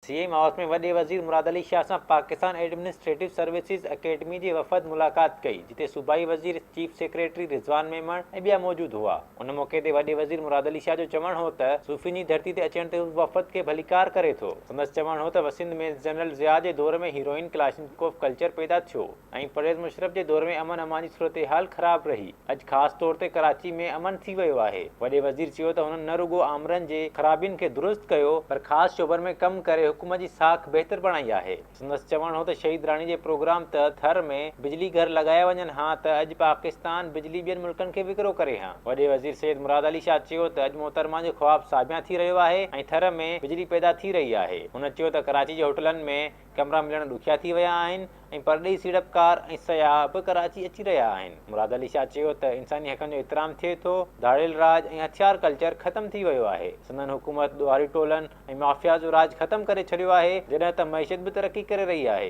C M house ۾ وڏي وزير مراد علي شاهه سان پاڪستان ايڊمنسٽريٽو سروسز اڪيڊمي جي وفد ملاقات ڪئي، جتي صوبائي وزير، چيف سيڪريٽري رضوان ميمڻ ۽ ٻيا موجود هئا. ان موقعي تي وڏي وزير مراد علي شاهه جو چوڻ هو ته صوفين جي ڌرتي تي اچڻ تي هو وفد کي ڀليڪار ڪري ٿو. سندس چوڻ هو ته سنڌ ۾ جنرل ضياء جي دور ۾ هيروئن ڪلاشنڪوف ڪلچر پيدا ٿيو ۽ پرويز مشرف جي دور ۾ امن امان جي صورتحال خراب رهي، اڄ خاص طور تي ڪراچي ۾ امن ٿي ويو آهي. وڏي وزير چيو ته هنن نه رڳو آمرن جي خرابين کي درست ڪيو پر خاص شعبن ۾ ڪم ڪري حڪومت جي ساک بهتر بڻائي آهي. سندس چوڻ هو ته شهيد راڻي جي پروگرام تحت ٿر ۾ بجلي گهر لڳايا وڃن ها ته اڄ پاڪستان بجلي ٻين ملڪن کي وڪرو ڪري ها. وڏي وزير سيد مراد علي شاهه چيو ته اڄ محترمه جو خواب ساڀيان ٿي رهيو آهي ۽ ٿر ۾ بجلي پيدا ٿي رهي آهي. هن چيو ته ڪراچي جي هوٽلن ۾ ڪمرا ملڻ ڏکيا ٿي ويا آهن ۽ پرڏيهي سيڙپڪار ۽ سياح به ڪراچي اچي رهيا آهن. مراد علي شاهه چيو ته انساني حقن جو احترام ٿئي ٿو، ڌاڙيل راڄ ۽ هٿيار ڪلچر ختم ٿي ويو آهي، سندن حڪومت ڏوهاري ٽولن ۽ مافيا جو راڄ ختم ڪري ڇڏيو آهي، جڏهن ته معيشت به ترقي ڪري رهي آهي.